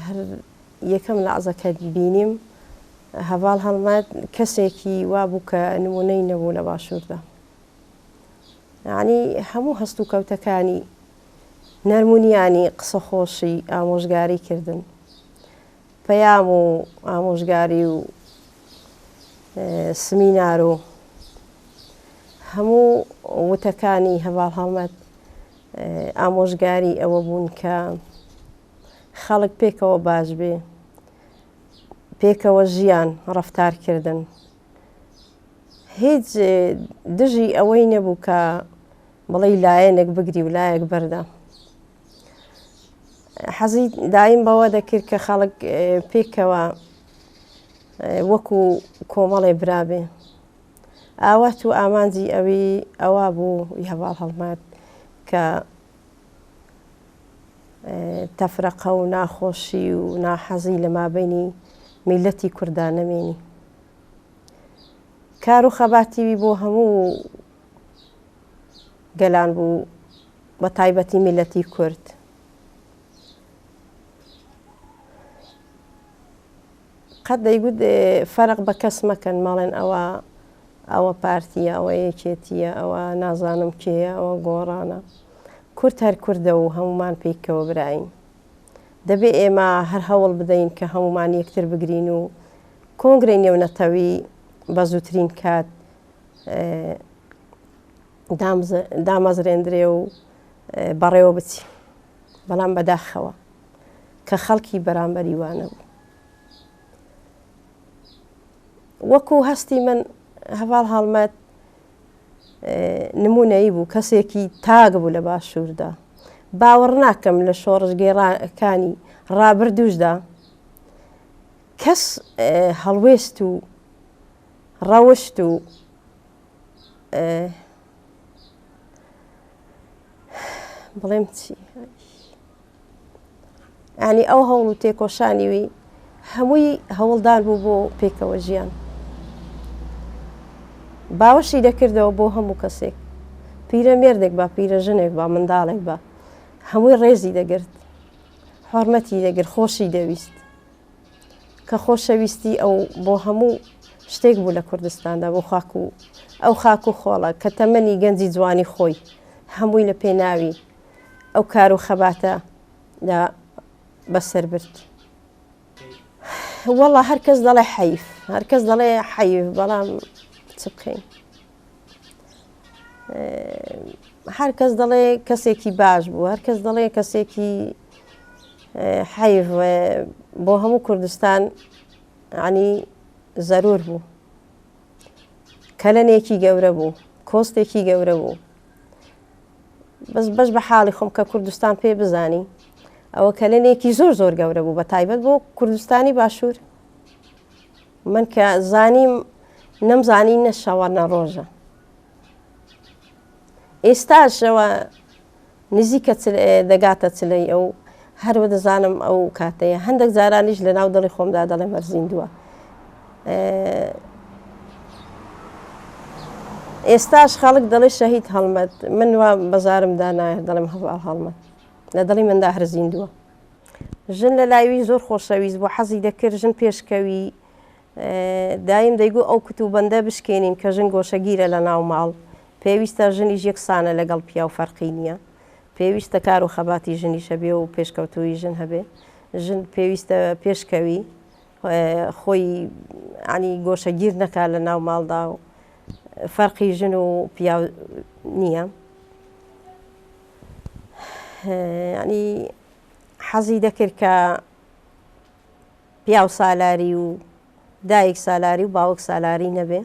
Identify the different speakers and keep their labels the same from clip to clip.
Speaker 1: هەر یەکەم لەعزە کە بینیم هەڤاڵ هەڵمەت کەسێکی وابوو کە نمونەی نەبوو لە باشووردا. یانی هەموو هەست و کەوتەکانی نەرمونیانی قسەخۆشی ئامۆژگاری کردن پەیام و ئامۆژگاری و سمینار و هەموو وتەکانی هەڤاڵ هەڵمەت ئامۆژگاری ئەوە بوون کە خەڵک پێکەوە باش بێ پێکەوە ژیان ڕەفتارکردن هیچ دژی ئەوەی نەبوو کە بڵێی لایەنێک بگری و لایەک بەردە. حەزی دایم بەوە دەکرد کە خەڵک پێکەوە وەکو کۆمەڵێ برابێ. ئاوات و ئامانجی ئەوی ئەوە بوو هەڤاڵ هەڵمەت کە تەفرەقە و ناخۆشی و ناحەزی لە مابینی میلەتی کووردا نەمێنی. کار و خەباتی وی بۆ هەموو گەلان بوو بە تایبەتی میلەتی کورد. قەت دەیگوت فەرق بە کەس مەکەن مەڵێن ئەوە ئەوە پارتیە ئەوە یەکێتیە ئەوە نازانم کێیە ئەوە گۆڕانە کورد هەر کوردە و هەمومان پێکەوە براین دەبێ ئێمە هەر هەوڵ بدەین کە هەمومان یەکتر بگرین و کۆنگرەی نێونەتەوی بە زووترین کات دامەزرێندرێ و بەڕێوە بچی بەڵام بەداخەوە کە خەڵکی بەرامبەری وانە بوو وەکو هەستی من هەڤاڵ هەڵمەت نمونەیی بوو کەسێکی تاک بوو لە باشووردا باوەڕ ناکەم لە شۆڕشگێڕەکانی ڕابردووشدا کەس هەڵوێست و ڕەوشت و بڵێم چی ینی ئەو هەوڵ و تێکۆشانی وی هەمووی هەوڵدان بوو بۆ پێکەوە ژیان باوەشی دەکردەوە بۆ هەموو کەسێک پیرە مێردێک با پیرە ژنێک با منداڵێک بە هەمووی ڕێزی دەگرت حۆرمەتی دەگرت خۆشی دەویست کە خۆشەویستی ئەو بۆ هەموو شتێک بوو لە کوردستاندا بۆ خاک و ئەو خاک و خۆڵە کە تەمەنی گەنجی جوانی خۆی هەمووی لە پێناوی ئەو کار و خەباتە دا بەسەر برد. وەڵا هەر کەس دەڵێ حەیف هەر کەس دەڵێ حەیف بەڵام چ بکەین هەر کەس دەڵێ کەسێکی باش بوو هەر کەس دەڵێ کەسێکی حەیف بۆ هەموو کوردستان عنی زەرور بوو کەلەنێکی گەورە بوو کۆستێکی گەورە بوو بەس بەش بە حاڵی خۆم کە کوردستان پێ بزانی ئەوە کەلێنێکی زۆر زۆر گەورە بوو بە تایبەت بۆ کوردستانی باشوور من کە زانیم نەمزانی نە شەوە نە ڕۆژە ئێستاشەوە نزیکە دەگاتە چلەی ئەو هەروە دەزانم ئەو کاتەیە هەندێک جارانیش لە ناو دڵی خۆمدا دەڵێم هەر زیندووە ئێستاش خەڵک دەڵێ شەهید هەڵمەت من وا بەزارمدا نایە دەڵێم هەڤاڵ هەڵمەت لە دڵی مندا هەر زیندووە ژن لە لایوی زۆر خۆشەویست بوو حەزی دەکرد ژن پێشکەوی دایم دەیگو ئەو کوتوبەندە بشکێنین کە ژن گۆشەگیرە لە ناو ماڵ پێویستە ژنیش یەکسانە لەگەڵ پیاو فەرقی نییە پێویستە کار و خەباتی ژنیش هەبێ و پێشکەوتووی ژن هەبێ ژن پێویستە پێشکەوی خۆی عنی گۆشەگیر نەکا لە ناو ماڵدا و فەرقی ژن و پیاو نییە ینی حەزی دەکرد کە پیاو سالاری و دایک سالاری و باوک سالاری نەبێ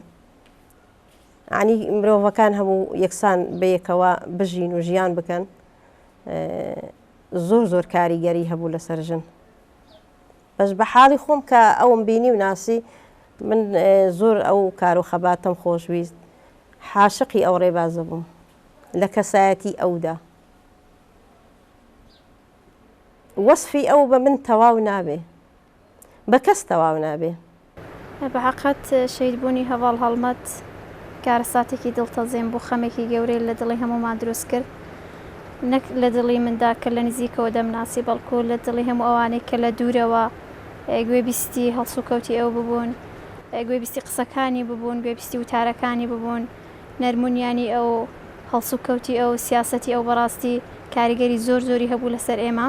Speaker 1: عنی مرۆڤەکان هەموو یەکسان بەیەکەوە بژین و ژیان بکەن زۆر زۆر کاریگەری هەبوو لەسەر ژن بەس بە حاڵی خۆم کە ئەوم بینی و ناسی من زۆر ئەو کار و خەباتەم خۆشویست حاشقی ئەو ڕێبازە بووم لە کەسایەتی ئەودا وەسفی ئەو بە من تەواو نابێ بە کەس تەواو نابێ.
Speaker 2: بە حەقت شەهید بوونی هەڤاڵ هەڵمەت کارەساتێکی دڵتەزێن بوو، خەمێکی گەورەی لە دڵی هەموومان دروست کرد. نەک لە دڵی مندا کە لە نزیکەوە دەمناسی بەڵکو لە دڵی هەموو ئەوانەی کە لە دوورەوە گوێبیستی هەڵسوکەوتی ئەو ببوون، گوێبیستی قسەکانی ببوون، گوێبیستی وتارەکانی ببوون، نەرمونیانی ئەو، هەڵسوکەوتی ئەو، سیاسەتی ئەو بەڕاستی کاریگەری زۆر زۆری هەبوو لەسەر ئێمە.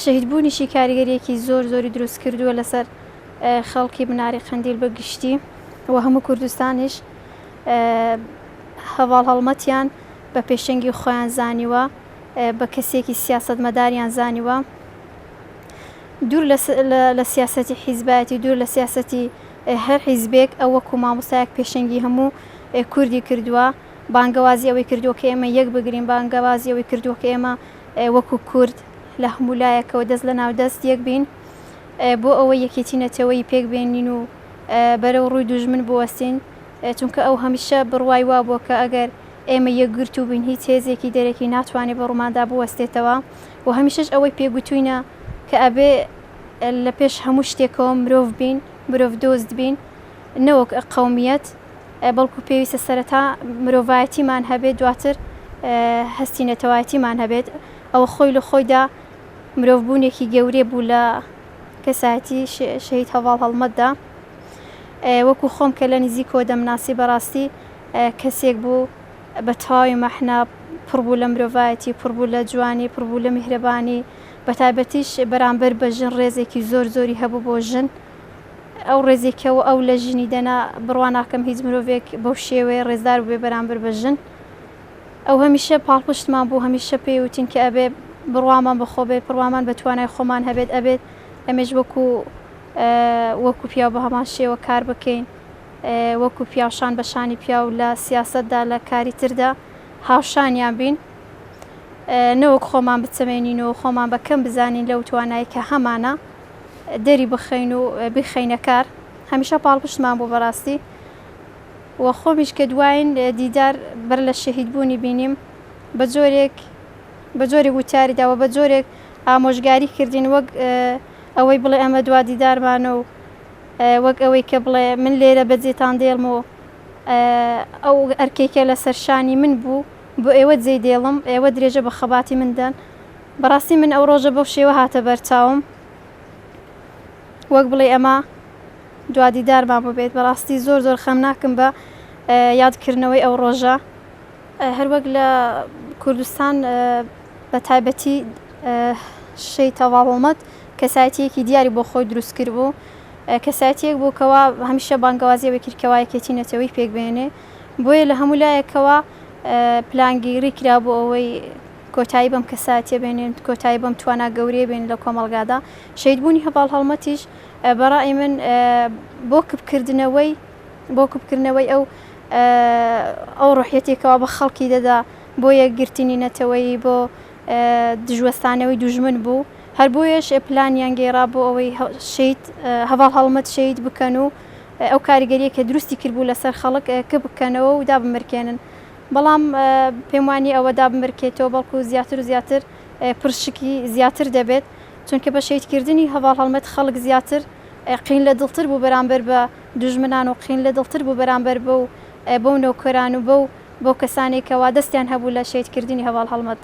Speaker 2: شەهیدبوونیشی کاریگەریەکی زۆر زۆری دروست کردووە لەسەر خەڵکی بناری قەندیل بە گشتی و هەموو کوردستانیش هەڤاڵ هەڵمەتیان بە پێشەنگی خۆیان زانیوە، بە کەسێکی سیاسەتمەداریان زانیوە. دوور لە سیاسەتی حیزبایەتی، دوور لە سیاسەتی هەر حیزبێک، ئەو وەکوو مامۆستایەک پێشەنگی هەموو کوردی کردووە، بانگەوازی ئەوەی کردووە کە ئێمە یەک بگرین، بانگەوازی ئەوەی کردووە کە ئێمە وەکوو کورد لە هەموو لایەکەوە دەست لە ناو دەست یەک بین بۆ ئەوەی یەکێتی نەتەوەیی پێک بێنین و بەرەو ڕووی دوژمن بوەستین. چونکە ئەو هەمیشە بڕوای وابووە کە ئەگەر ئێمە یەکگرتوو بین هیچ هێزێکی دەرەکی ناتوانێ بە ڕووماندا بوەستێتەوە و هەمیشەش ئەوەی پێ گوتووینە کە ئەبێ لە پێش هەموو شتێکەوە مرۆڤ بین، مرۆڤ دۆست بین نەوەک قەومیەت، بەڵکو پێویستە سەرەتا مرۆڤایەتیمان هەبێت دواتر هەستی نەتەوایەتیمان هەبێت. ئەوە خۆی لە خۆیدا مرۆڤبوونێکی گەورە بوو لە کەسایەتی شەهید هەڤاڵ هەڵمەتدا. وەکو خۆم کە لە نزیکەوە دەمناسی بەڕاستی کەسێک بوو بە تەواوی مەحنا پڕ بوو لە مرۆڤایەتی، پڕ بوو لە جوانی، پڕ بوو لە میهرەبانی، بەتایبەتیش بەرامبەر بە ژن ڕێزێکی زۆر زۆری هەبوو بۆ ژن. ئەو ڕێزێکەوە ئەو لە ژنی دەنا بڕوا ناکەم هیچ مرۆڤێک بەو شێوەیە ڕێزدار بووبێ بەرامبەر بە ژن. ئەو هەمیشە پاڵپشتمان بوو، هەمیشە پێی وتین کە ئەبێ بڕوامان بە خۆ بێت، بڕوامان بە توانای خۆمان هەبێت، ئەبێت ئێمەش وەکو وەکو پیاو بە هەمان شێوە کار بکەین، وەکو پیاو شان بە شانی پیاو لە سیاسەتدا لە کاری تردا هاوشانیان بین، نەوەک خۆمان بچەمێنین و خۆمان بە کەم بزانین لەو توانای کە هەمانە دەری بخەین و بیخەینە کار. هەمیشە پاڵپشتمان بوو بەڕاستی و خۆمیش کە دواین دیدار بەر لە شەهیدبوونی بینیم بە جۆرێک بە جۆرێک وتاری دا و بە جۆرێک ئامۆژگاری کردین وەک ئەوەی بڵێ ئەمە دوا دیدارمانە و وەک ئەوەی کە بڵێ من لێرە بەجێتان دێڵم و ئەو ئەرکەی کە لەسەر شانی من بوو بۆ ئێوە جێی دێڵم، ئێوە درێژە بە خەباتی من دەن. بەڕاستی من ئەو ڕۆژە بەو شێوە هاتە بەرچاوم وەک بڵێی ئەمە دوا دیدارمان بووبێت. بەڕاستی زۆر زۆر خەمناکم بە یادکردنەوەی ئەو ڕۆژە. هەروەک لە کوردستان بە تایبەتی شەهید هەڤاڵ هەڵمەت کەسایەتییەکی دیاری بۆ خۆی دروست کردبوو. کەسایەتییەک بوو کەوا هەمیشە بانگەوازی ئەوەی کرد کەوا یەکێتی نەتەوەیی پێک بهێنێ. بۆیە لە هەموو لایەکەوە پلانگێڕی کرا بۆ ئەوەی کۆتایی بەم کەسایەتییە بێنێن، کۆتایی بەم توانا گەورەیە بێنن لە کۆمەڵگادا. شەهیدبوونی هەڤاڵ هەڵمەتیش بە ڕای من بۆ کپکردنەوەی بۆ کپکردنەوەی ئەو ئەو ڕۆحیەتەی کەوا بە خەڵکی دەدا بۆ یەکگرتنی نەتەوەیی، بۆ دژوەستانەوەی دوژمن بوو. هەر بۆیەش پلانیان گێڕا بۆ ئەوەی شەهید هەڤاڵ هەڵمەت شەهید بکەن و ئەو کاریگەرییە کە دروستی کردبوو لەسەر خەڵک کپ بکەنەوە و دابمرکێنن. بەڵام پێم وا نییە ئەوە دابمرکێتەوە، بەڵکو زیاتر و زیاتر پرشکی زیاتر دەبێت. چونکە بە شەهیدکردنی هەڤاڵ هەڵمەت خەڵک زیاتر قین لە دڵتر بوو بەرامبەر بە دوژمنان و قین لە دڵتر بوو بەرامبەر بەو بەو نۆکەران و بەو بەو کەسانەی کەوا دەستیان هەبوو لە شەهیدکردنی هەڤاڵ هەڵمەت.